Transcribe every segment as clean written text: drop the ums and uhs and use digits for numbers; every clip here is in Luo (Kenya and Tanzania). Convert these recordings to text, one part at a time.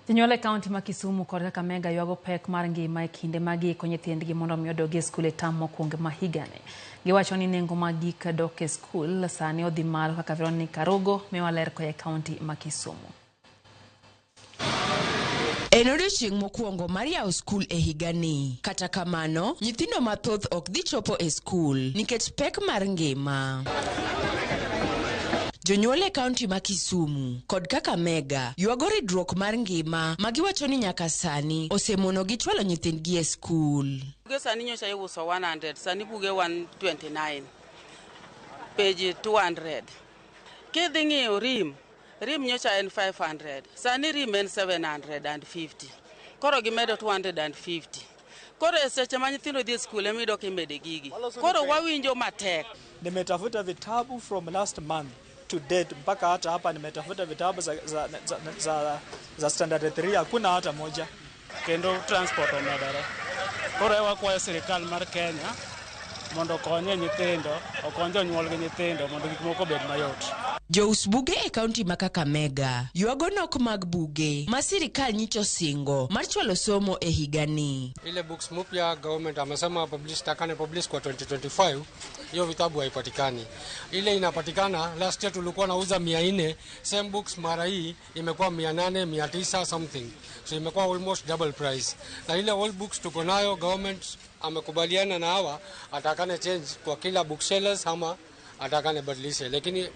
Jonyuol e kaunti ma Kisumu kod Kakamega ywago pek mar ngima e kinde ma giiko nyithindgi mondo mi odog e skul e tam mokwongo ma higani. Giwacho ni nengo mag gik dok e skul sani odhi malo kaka Veronica Rogo miwa ler koa e kaunti ma Kisumu. En odiechieng' mokwongo mar yawo skul e higani. Kata kamano, nyithindo mathoth ok dhi chopo e skul nikech pek mar ngima. Jonyuol e kaunti ma Kisumu kod Kakamega ywago ridruok mar ngima ma giwacho ni nyaka sani osemonogi chwalo nyithindgi e skul. Buge sani nyocha iuso 100, sani buge 129, page 200. Kidhi ng'iyo rim, rim nyocha en 500, sani rim en 750. Koro gimedo 250. Koro e seche ma nyithindo dhi e skul ema iyudo kimede gigi. Koro wawinjo matek. Nimetafuta vitabu from last month to date mpaka hata hapa nimetafuta vitabu za standard 3, hakuna hata moja. Kendo transport omedore. Koro e wakwayo sirikal mar Kenya mondo okonye nyithindo, okony jonyuol gi nyithindo mondo gik moko obed mayot. Jous buge e kaunti ma Kakamega ywago nok mag buge ma sirikal nyicho singo mar chwalo somo e higani. Ile books mpya government amesema publish takane publish kwa 2025, hiyo vitabu haipatikani. Ile inapatikana last year tulikuwa nauza 400, same books mara hii imekuwa 800, 900 something, so imekuwa almost double price. Na ile old books tuko nayo, government amekubaliana na hawa atakane change kwa kila booksellers ama atakane badilishe, lakini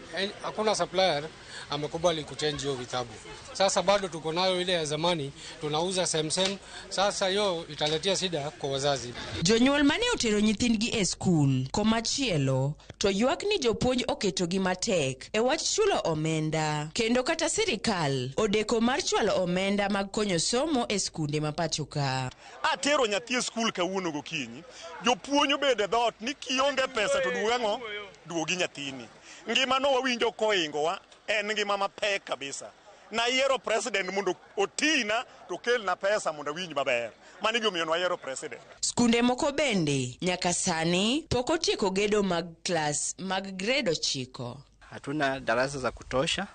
hakuna supplier amekubali kuchange hiyo vitabu. Sasa bado tuko nayo ile ya zamani tunauza same same. Sasa hiyo italetea shida kwa wazazi. Jonyuol mane otero nyithindgi e skul komachielo to ywak ni jopuonj oketogi matek e wach chulo omenda kendo kata sirikal odeko mar chwalo omenda mag konyo somo e skunde ma pacho ka. Atero nyathi e skul kawuono gokinyi, jopuonj obedo e dhoot ni kionge pesa to duog ang'o? Duogi nyathini. Ngima no wawinjo koingowa en ngima mapek kabisa. Nayiero president mondo otina to kelna pesa mondo awinj maber. Mano e gimomiyo nwayiero president. Skunde moko bende nyaka sani pok otieko gedo mag klas mag grade 9. Hatuna darasa za kutosha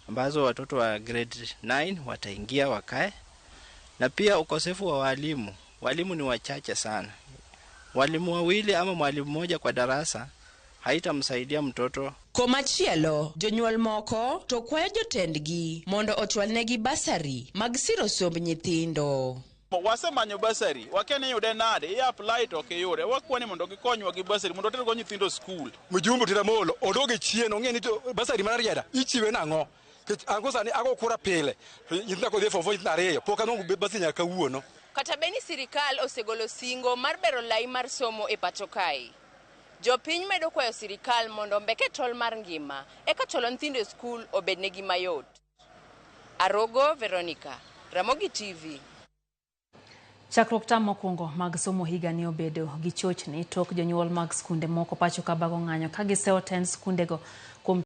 ambazo watoto wa grade 9 wataingia wakae, na pia ukosefu wa walimu. Walimu ni wachache sana. Walimu wawili ama mwalimu mmoja kwa darasa haitamsaidia mtoto. Komachielo, jonyuol moko to kwayo jotendgi mondo ochwalnegi basari mag siro somb nyithindo. Wasemanyo basari, wakia ni iyude nade, i apply to ok iyude. Wakwa ni mondo gikonywa gi basari mondo watergo nyithindo skul. Mjumbe Otiende Amollo odog chien ong'e ni to basari mar Rarieda ichiwe nang'o? Nikech an sani ago kura pile, to nyithinda kodhi e form 4, nyithindo ariyo, pok anwang'o basari nyaka kawuono. Kata bed ni sirikal osegolo singo mar bero lai mar somo e pacho kae, jopiny medo kwayo sirikal mondo ombeke tol mar ngima eka chwalo nyithindo e skul obednegi mayot. Arogo Veronica, Ramogi TV. Chakruok tam mokwongo mag somo higani obedo gi chochni tok jonyuol mag skunde moko pacho ka bago ng'anyo ka gisewo tend skundego kuom